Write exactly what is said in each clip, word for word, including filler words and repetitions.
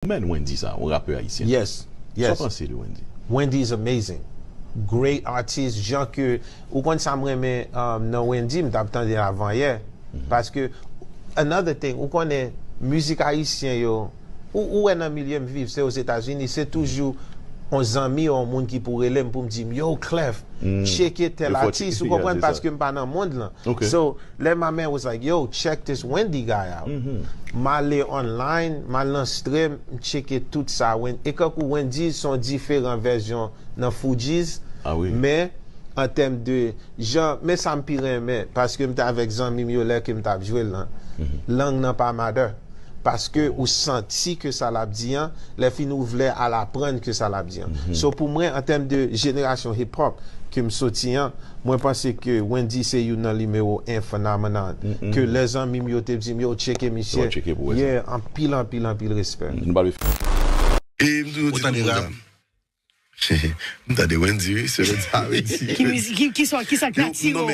men Wendy sa, yon rapè ayisyen. Yes, yes. Sa w panse de Wendy? Wendy is amazing. Great artist. Jan ke, ou konn sa m renmen um, nan Wendy, m t ap tande l avan yè. Mm -hmm. Paske, another thing, ou konnen, mizik ayisyen yo, ou, ou wè nan milye m viv, se Ozetazini, se toujou yon zanmi, yon moun ki pou rele m pou m di m, yo, Clef, mm. Tcheke tel atis, ou konprann, paske m pa nan mond lan. Okay. So, Lè my man was like, yo, check this Wendy guy out. Mm -hmm. M ale online, m al nan stream, m tcheke tout sa. Wen, e kankou Wendy se yon diferan vèzyon nan Fugees. Ah, oui. Men, an tèm de jan, men sa m pi renmen, paske m te avèk zanmi m yo lè ke m t ap jwe l lan. Mm -hmm. Lang nan pa matter. Paske ou santi ke sa l ap di an, lè fini ou vle al aprann ke sa l ap di an. Mm -hmm. So pou mwen, an tèm de jenerasyon hip hop ke m soti an, mwen panse ke Wendy se youn nan nimewo en phenomenon. Mm -hmm. Ke lè zanmi m yo te di m, yo, tcheke misye. Yeah, anpil, anpil, anpil respè. E m toujou di tout moun sa. M tande Wendy wi, se Wendy a Wendy. Ki mizik, ki, ki sa, ki sa ki atire w?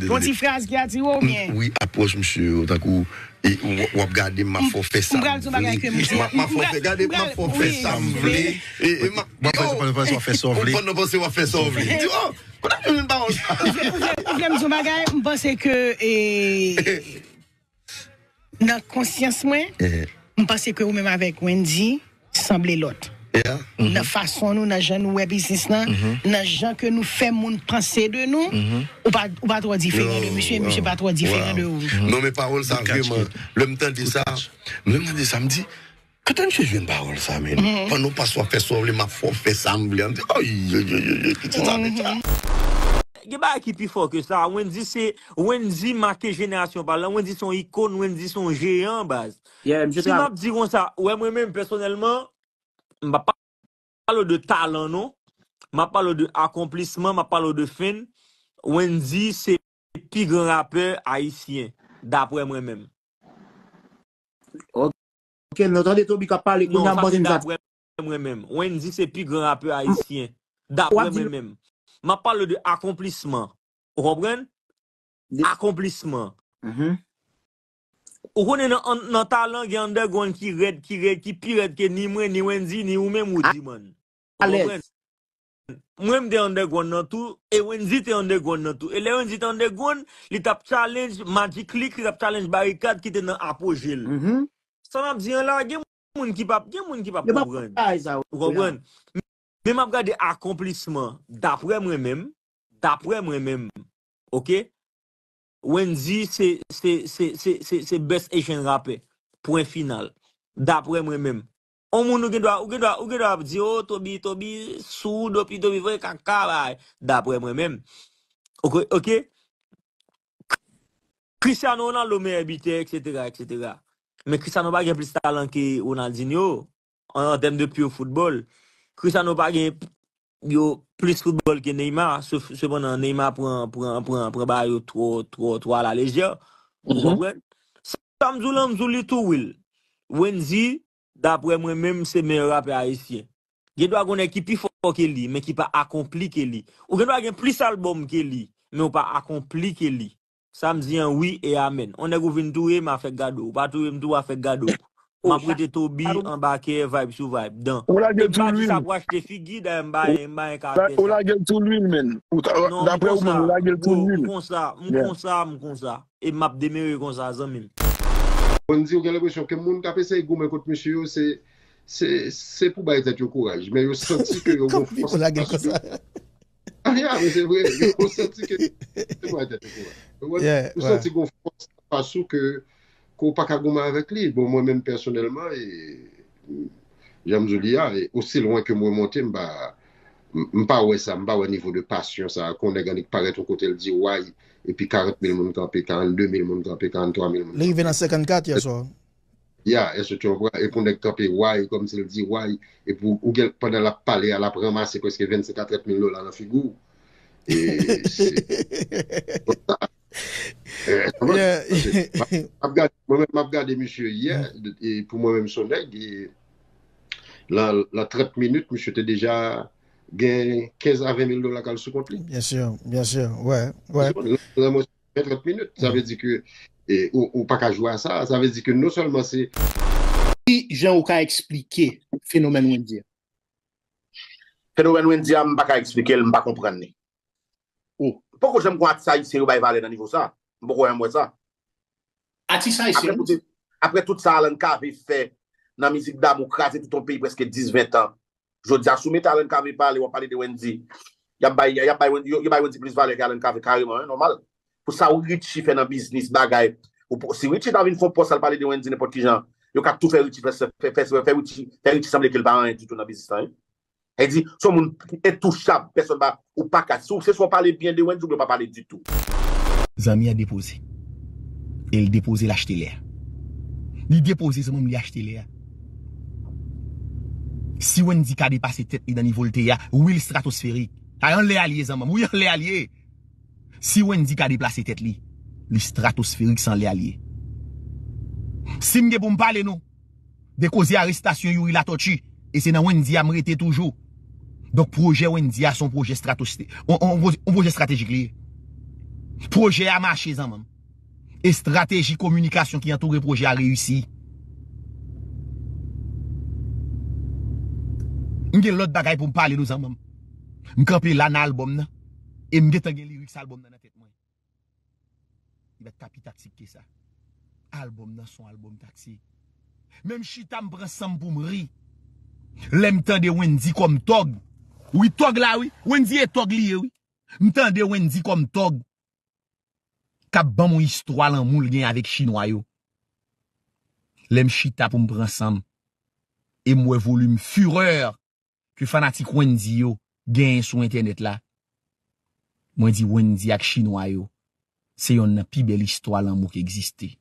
Yon ti fraz ki atire w byen? Wi, apwòch misye yo, tankou w ap gade m, m ap fè w fè sa m vle. M ap fè w fè, gade m ap fè w fè sa m vle. E, e, m ap, w ap fè sa w vle. Ou konn nan panse w ap fè sa w vle. Di, oh, kote w jwenn pawòl sa? Ou vle, ou vle, ou vle m di yon bagay? M panse ke, e, nan konsyans mwen, m panse ke ou menm avèk Wendy sanble lòt. Nan fason nou, nan jan nou wè biznis lan, nan jan ke nou fè moun panse de nou, ou pa, ou pa twò diferan de misye, misye pa twò diferan de ou. Non, men pawòl sa vrèman, lè m tande sa, lè m tande sa, m di, kote misye jwenn pawòl sa, men? Pandan w pase w ap fè sa w vle, m ap fè w fè sa m vle. M di, ay, ay, ay, ay, ki ti sa, nèg sa. Gen bagay ki pi fò ke sa. Wendy se, Wendy make jenerasyon pa l lan. Wendy se yon ikòn, Wendy se yon jeyan, baz. Si m ap di konsa, wè mwen menm pèsonèlman, m p ap pale w de talan non. M ap pale w de akonplisman, m ap pale w de fenn. Wendy se pi gran rapè ayisyen, daprè mwen menm. Ok, nou tande Toby k ap pale, kounye a m panse m sa. Daprè mwen menm. Wendy se pi gran rapè ayisyen, daprè mwen menm. M ap pale de akonplisman. Ou konprann? Akonplisman. Ou konnen nan, nan talan, gen underground ki rèd, ki rèd, ki pi rèd ke ni mwen, ni Wendy, ni ou menm, Rudy, man. Ou konprann? Mwen, m te underground nan tou, e Wendy te underground nan tou. E lè Wendy te underground, li t ap challenge Magic Click, li t ap challenge Barikad ki te nan apoje l. Sa m ap di an la, gen moun ki p ap, gen moun ki p ap konprann. Ou konprann? Men m ap gade akonplisman, daprè mwen menm, daprè mwen menm, ok? Wendy se, se, se, se, se, se best Asian rapè. Pwen final. Daprè mwen menm. On moun ou gen dwa, ou gen dwa, ou gen dwa ap di, oh, Toby, Toby, sou, Toby, Toby, vre kaka, bay. Daprè mwen menm. Ok, ok. Cristiano Ronaldo meyè bitè, et cetera, et cetera. Men Cristiano pa gen plis talan ke Ronaldinho. An, an tèm de pure football. Cristiano pa gen yo plis football ke Neymar, se, sepandan Neymar pran, pran, pran, pran bagay yo twò, twò, twò alalejè. Ou konprann? Sa m di w lan, m di w li tou real. Wendy, daprè mwen menm, se meyè rapè ayisyen. Gen dwa gen yon nèg ki pi fò ke li, men ki pa akonpli ke li. Ou gen dwa gen plis albòm ke li, men ou pa akonpli ke li. Sa m di an wi e amèn. On nèg ou vin touye m a fèk gade w. Ou pa touye m tou a fèk gade w. M ap rete Toby anba kè vibe sou vibe. Dan. Ou lage l tou lwil. M pa di sa pou achte figi, dayè m pa, m pa gen karaktè sa. Ou lage l tou lwil, men. Daprè ou menm, ou lage l tou lwil. M konsa, m konsa, m konsa. E m ap demere konsa, zanmi m. Bon, di ou gen lenpresyon ke moun k ap eseye goumen kont misye yo, se, se, se pou bay tèt yo kouraj. Men yo santi ke yo gon fòs. Ah, ya, men se vre. Ou santi ke se pou al tèt ou kouraj. Ou santi gon fòs anfas ou ke, ke ou pa ka goumen avèk li. Bon, mwen menm pèsonèlman, e, jan m di w li a, e, osi lwen ke mwen monte, m pa, m pa wè sa, m pa wè nivo de pasyon sa, kon nèg annik parèt yon kote l di way, epi karant mil moun kanpe, karannde mil moun kanpe, karanntwa mil moun kanpe. Li rive nan senkannkat yè swa. Ya, èske w konprann? Epi yon nèg kanpe way, kòmsi l di way, epi ou, ou gen, pandan l ap pale a, l ap ranmase prèske vennsenk a trant mil dola nan figi w. E se konsa. M ap gade, mwen menm, m ap gade misye yè, e pou mwen menm, se yon nèg, e lan, lan trant minit, misye te deja gen kenz a ven mil dola k al sou kont li. Byen si, byen si, wè, wè. Lan, lan mwen, ven, trant minit. Sa vle di ke, e, ou, ou pa ka jwe a sa. Sa vle di ke non sèlman se Ki jan ou ka eksplike fenomèn Wendyy a? Fenomèn Wendyy a, m pa ka eksplike l, m pa konprann li. Poko janm kon atis ayisyen yo bay valè nan nivo sa. M poko janm wè sa. Atis ayisyen. Apre tout sa Alan Cavé fè nan mizik damou, kraze tout yon peyi prèske dis, ven tan. Jodi a, si w mete Alan Cavé pale, w ap pale de Wendyy. Y ap bay, y ap bay, yo, yo bay Wendyy plis valè ke Alan Cavé kareman, wi, nòmal. Pou sa Richie fè nan biznis, bagay. Si Richie ta vin fè yon pòs al pale de Wendyy nenpòt ki jan, yo ka tou fè Richie fè, fè, fè, fè, fè Richie, fè Richie sanble ke l pa anyen ditou nan biznis lan, wi. Sa vle di, se yon moun entouchab, pèsonn pa, ou pa ka, si w, se swa w pale byen de Wendyy oubyen w pa pale ditou. Zanmi an depoze. E l depoze, l achte lè a. Li depoze, zanmi m, li achte lè a. Si Wendyy ka deplase tèt li nan nivo l te ye a, wi, l estratosferik. Sa anlè a l ye, zanmi m. Wi, anlè a l ye. Si Wendyy ka deplase tèt li, li estratosferik, se anlè a l ye. Si m gen pou m pale nou de koze arestasyon Youri Latortue, e se nan Wendyy a m rete toujou. Donk, pwojè Wendyy a se yon pwojè estratosferik, yon, yon, yon pwojè estratejik li ye. Pwojè a mache, zanmi m. Estrateji kominikasyon ki antoure pwojè a reyisi. M gen lòt bagay pou m pale nou, zanmi m. M kanpe la nan albòm nan. E m gentan gen lirik sa albòm nan nan tèt mwen. Li pa t ka pi taktik ke sa. Albòm nan se yon albòm taksi. Men m chita, m pran san m pou m ri. Lè m tande Wendyy kòm tòg. Wi, tòg la, wi. Wendyy e tòg li ye, wi. M tande Wendyy kòm tòg k ap ban m yon istwa lanmou l gen avèk chinwa yo. Lè m chita pou m pran san m, e m wè volim firè ke fanatik Wendyy yo genyen sou entènèt la, mwen di Wendyy ak chinwa yo, se yonn nan pi bèl istwa lanmou ki egziste.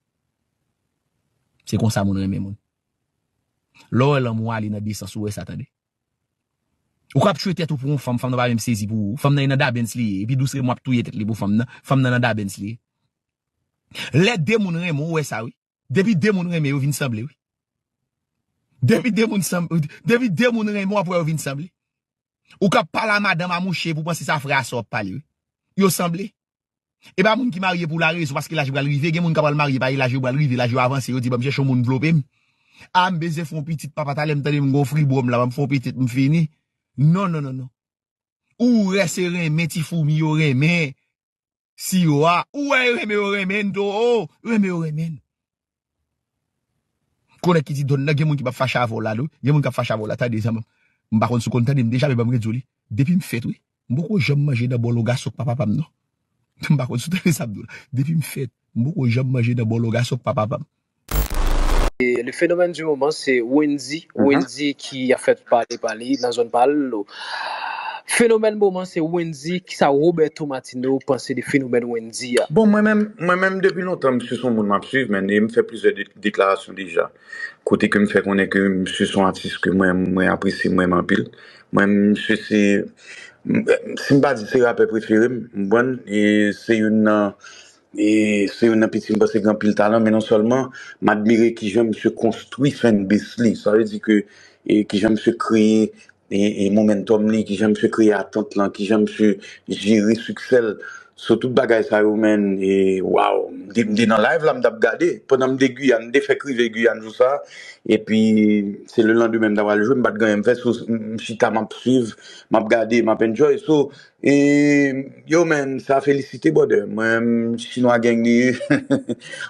Se konsa moun renmen moun. Lè w wè lanmou ale nan de sans, ou wè sa, tande. Ou k ap tchwe tèt ou pou yon fanm, fanm nan pa menm sezi pou ou. Fanm nan e nan dabens li ye. Epi dous renmen w ap touye tèt li pou fanm nan. Fanm nan nan dabens li ye. Lè de moun renmen w, ou wè sa, wi. Depi de moun renmen, yo vin sanble, wi. Depi de moun sanm, depi de moun renmen, w ap wè yo vin sanble. Ou k ap pale a madanm a mouche pou panse se a frè a sè w ap pale, wi. Yo sanble. E pa moun ki marye pou larezon, paske laj pral rive, gen moun k ap al marye pa e laj yo pral rive, laj yo avanse, yo di, "Ban m chèche yon moun vlope m. A, m bezwen fè yon pitit, papa, talè m tande m gon fribwòm la, ban m fè yon pitit, m fini." Non, non, non, non. Ou wè se renmen ti foumi yo renmen siwo a. Ou wè renmen yo renmen n tou, o, renmen yo renmen n. Konnen ki ti donn nan, gen moun ki p ap fache avè w la, non. Gen moun k ap fache avè w la, tande zanmi m. M pa konn si w konn tande m deja, men ban m redi w li. Depi m fèt, wi, m poko janm manje nan bòl yon gason k pa papa m, non. M pa konn si w tande sa m di w la. Depi m fèt, m poko janm manje nan bòl yon gason k pa papa m. Et le phénomène du moment, c'est Wendyy. Wendyy ki ap fè pale pa li nan zòn pa l. Fenomèn moman se Wendyy. Kisa Roberto Martino panse de fenomèn Wendyy a? Bon, mwen menm, mwen menm depi lontan, misye se yon moun m ap swiv, men e m fè plizyè de- deklarasyon deja. Kote ke m fè konnen ke misye se yon atis ke mwen, mwen apresye, mwen renmen anpil. Mwen, misye se, si m pa di se rapè prefere m, m konprann, e se youn nan, e se youn nan piti m panse gen anpil talan, men non sèlman m admire kijan misye konstwi fanbase li. Sa vle di ke, e kijan misye kreye e, e momentum li, kijan misye kreye atant lan, kijan misye jere siksè l. So, tout bagay sa yo, man, e, waw, m te, m te nan live la, m t ap gade. Pandan m te Giyàn, m te fèk rive Giyàn jou sa. Epi, se le lendemain m ta pral jwe, m pa t gen anyen m fè, so, m, m chita, m ap swiv, m ap gade, m ap enjoy. So, e, yo, man, sa felisite, brother. Mwen, m, Chinwa gang li ye.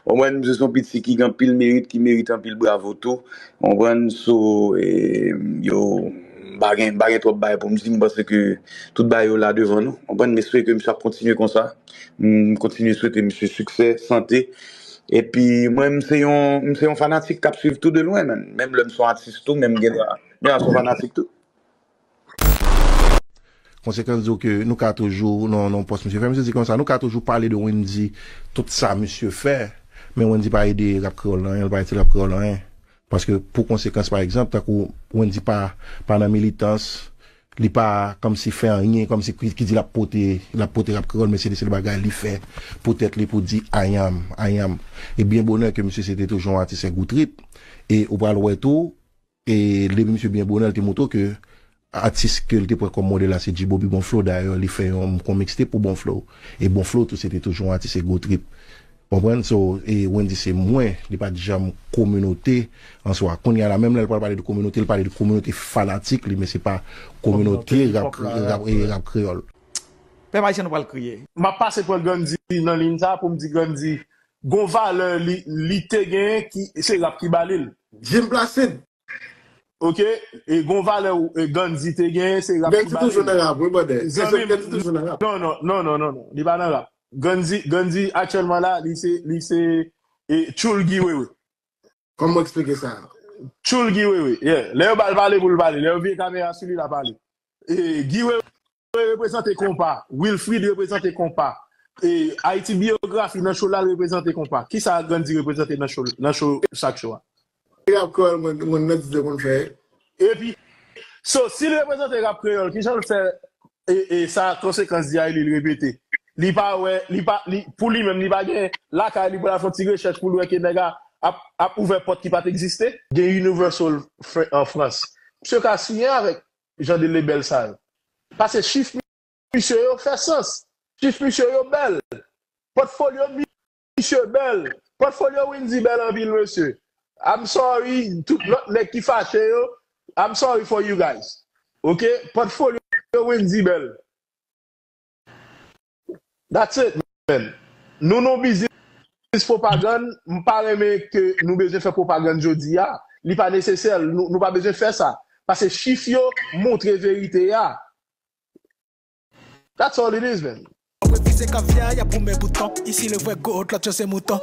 Mwen, se yon piti ki gen anpil merit, ki merite anpil bravo tou. Ou konprann? So, e, yo, m pa gen, m pa gen twòp bagay pou m di. M panse ke tout bagay yo la devan nou. Ou konprann? M espere ke misye ap kontinye konsa. M kontinye swete misye siksè, sante. Epi, mwen, m se yon, m se yon fanatik k ap swiv tou de lwen, man. Menm lè m se yon atis tou, men m gen dwa, men m se yon fanatik tou. Konsekans di w ke nou ka toujou, nan, nan pòs misye fè. Misye di konsa, nou ka toujou pale de Wendyy, tout sa misye fè, men Wendyy pa ede rap kreyòl nan anyen, l pa itil rap kreyòl nan anyen. Paske pou konsekans, pa egzanp, tankou Wendyy pa, pa nan militans, li pa kòmsi fè anyen, kòmsi ki, ki di l ap pote, l ap pote rap kreyòl, men se de sèl bagay li fè pou tèt li pou di I am, I am. E byen bonè ke misye se te toujou yon atis e gou trip. E ou pral wè tou, e depi misye byen bonè, l te montre w ke atis ke l te pran kòm modèl la se G-Bobby Bon Flow. Dayè, li fè yon, yon mixtape pou Bon Flow. E Bon Flow tou, se te toujou yon atis e gwo trip. Konprann? So, e Wendy se mwen, li pa t janm kominote an swa. Kounye a la, menm lè l pral pale de kominote, li pale de kominote fanatik li, men se pa kominote rap, rap, e rap kreyòl. Pèp ayisyen nou pral kriye. M ap pase pran Gandhi nan liy sa pou m di Gandhi gon valè li, li te genyen ki se rap ki ba li l. Jim Placide. Ok? E gon valè ou e Gandhi te genyen, se rap ki Gandhi toujou nan rap, wi, brother. Se sòt Gandhi toujou nan rap. Non, non, non, non, non, non. Li pa nan rap. Gandhi, Gandhi aktyèlman la, li se, li se e, Tchoul Guy Wewe. Kòman w eksplike sa? Tchoul Guy Wewe, yeah. Lè yo ba l pale pou l pale, lè yo vire kamera sou li, l a pale. E, Guy Wewe reprezante konpa, Wilfrid reprezante konpa. E, Haiti Biographie nan show la, l reprezante konpa. Kisa Gandhi reprezante nan show, nan show sak show a? Rap kreyòl, mwen, mwen nan ti konn fè. Epi, so, si l reprezante rap kreyòl, kijan l fè e, e sa konsekans di a li, li repete? Li pa wè, li pa, li, pou li menm, li pa gen lakay li pou l al fè yon ti rechèch pou l wè ke nèg a ap, ap ouvè pòt ki pa t egziste. Gen Universal an Frans. Misye ka siyen avèk jan de lebèl sa yo. Paske chif misye yo fè sans. Chif misye yo bèl. Pòtfolyo misye bèl. Pòtfolyo Wendy bèl anpil, mesye. I'm sorry, tout lòt nèg ki fache yo, I'm sorry for you guys. Ok? Pòtfolyo Wendy bèl. That's it, man. Nou nan biznis pwopagann, m pa renmen ke nou bezwen fè pwopagann jodi a. Li pa nesesè, nou, nou pa bezwen fè sa. Paske chif yo montre verite a. That's all it is, man. Mwen vize kavya, y ap goumen pou tan. Isi le vrè goat, lòt yo se mouton.